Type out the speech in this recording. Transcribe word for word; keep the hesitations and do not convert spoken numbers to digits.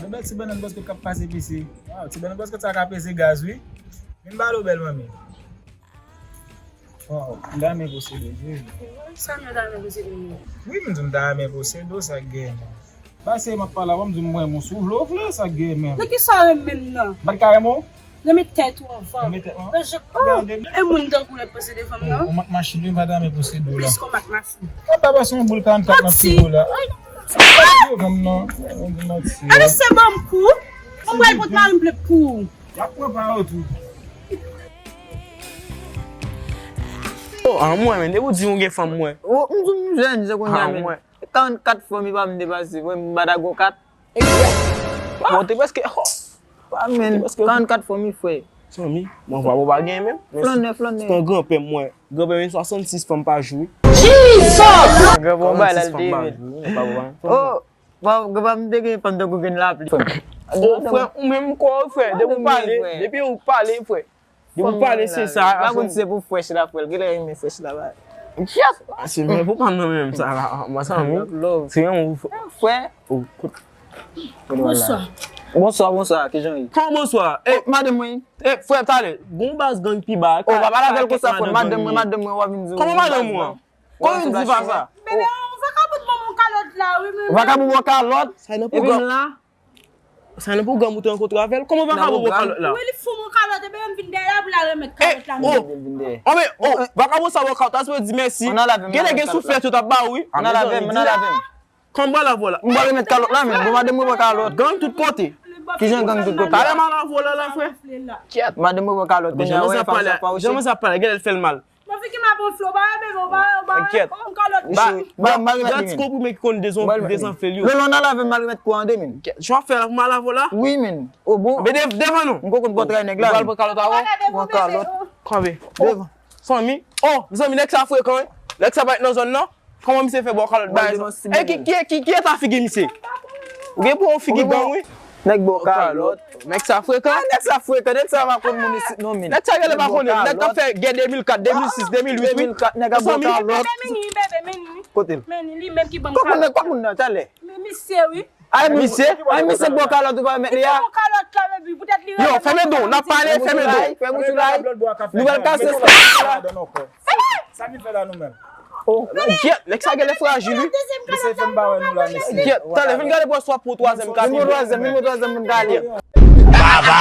Bèl ti bannann bòskòt k ap pase pise. Waw, ti bannann bòskòt sa ka peze gaz, wi. Vin bale w bèl manmi. Waw, m ta renmen posede, wi. Sa m ta renmen posede, wi. Wi, m di m ta renmen posede w, sa k gen. Ba se m ap pale a w, m di m renmen w, si w vle w vle, sa k gen menm. Nan ki sa w renmen m nan? M pa t ka renmen w? Renmen tèt ou anvan. Renmen tèt mwen? Mezanmi, oh, e moun tankou w ap posede fanm nan? Ou mak machin, wi, m pa t renmen posede w la. Plis ke w mak machin. Mwen pa pase yon boul karannkat nan figo la. Ay, non, non, non. Devan m non. Mwen di manti. Alo, se ban m kou. Mwen pral pot mari m plent pou ou. Y ap pran pa yo tou. Oh, an mwen, men, depi w di w gen fanm, mwen. Oh, m di w m jèn, se kounye a, men. Karannkat fanmi pa m depase, mwen, m pa ta gon kat. Bon, te prèske, oh. Pa, men, karannkat fanmi, frè. Sanmi, mwen vwa ou pa gen menm. Flannè, flannè. Se yon granpè mwen. Granpè mwen swasannsis fanm pa jou. Jesus! Granpè mwen bay la l te vin. Oh, pa, granpè m te gen fanm tankou grenn lapli. Oh, frè, ou menm kwè w, frè. Depi w pale, depi w pale, frè. Depi w pale, se sa. Pa konn se pou frèch la, frè. Genlè renmen frèch la, ba. Yes! Se mwen pou pa nan menm sa la. Mwen sanmi. Se yon frè. Oh, kout. Bonswa. Bonswa, bonswa, kijan w ye? Kòman bonswa? Eh, madanm mwen. Eh, frè, talè, gon baz gang pi ba. Oh, pa pale avè l konsa, frè. Madanm mwen, madanm mwen, w ap vin di. Kòman madanm mwen? Kòman vin di pa sa? Bebe, yon vakabon ban mwen kalòt la, wi, men. Vakabon ban kalòt? Sa nan pwogram la? Sa nan pwogram ou te rankontre avè l? Kòman vakabon ban kalòt la? Wi, li fou mwen kalòt, e bebe m vin dèyè la pou l al remèt kalòt la. Oh, oh, men, oh, vakabon sa ban kalòt, sa vle di mèsi. Genlè gen souflèt yo t ap ba ou, wi. Ann al avè m, ann al avè m. Kòman m pral avè w la? M pral remèt kalòt la, men bon, madanm mwen pran kalòt. Gang tout kote. Kijan gang tout kote? Talè m al avè w la, la, frè. Kyèt. Madanm mwen pran kalòt, kounye a, wè, fòs ap pa wè. Jan mwen sa pale, genlè l fè l mal. Mwen fèk m ap gonfle w, ba, bebe, w ba, w ba, kòm kalòt. Ba, ba, ba, remèt li, men. Gad ti kou pou men ki konn dezon-, dezanfle yo. Lolo, ann al avè m, al remèt kou an de mil. Kyèt, jan w ap fè la pou m al avè w la? Wi, men. O bon. Men dev-, devan nou. M poko konn pòtre nèg la. M pral pran kalòt avè w. Pran kalòt. Kanpe. Devan. Sanmi. Oh, mezanmi, nèg sa frekan, wi. Nèg sa pa t nan zòn nan. Kòman misye fè ba w kalòt bay sa? E ki, ki, ki, ki eta figi misye? Ou gen pou yon figi gang, wi. Nèg ba w kalòt. Nèg sa frekan. Ah, nèg sa frekan, nèg sa pa konn moun isit non, men. Nèg sa genlè pa konnen. Nèg k ap fè gè de mil kat, de mil sis, de mil uit, wi. De mil kat, nèg ap ba w kalòt. Bebe, men li, bebe, men li. Kote l? Men li, li menm ki ban m kalòt. Kòman, kòman nan talè? Men misye, wi. Ay, misye, ay, misye ba w kalòt ou pa remèt li a. Li ban m kalòt la, bebe, poutèt li. Yo, fèmen do, n ap pale, fèmen do. Fè mouch ou lay. Nou pral kase. Sa ki fè la nou menm? Oh, kyèt, nèg sa genlè frajil, wi. Mesye, fè m ba wè nou la, mesye. Kyèt, talè, vin gade pou w swa pou twazyèm kat. Nimewo twazyèm, nimewo twazyèm, vin gade. Baba.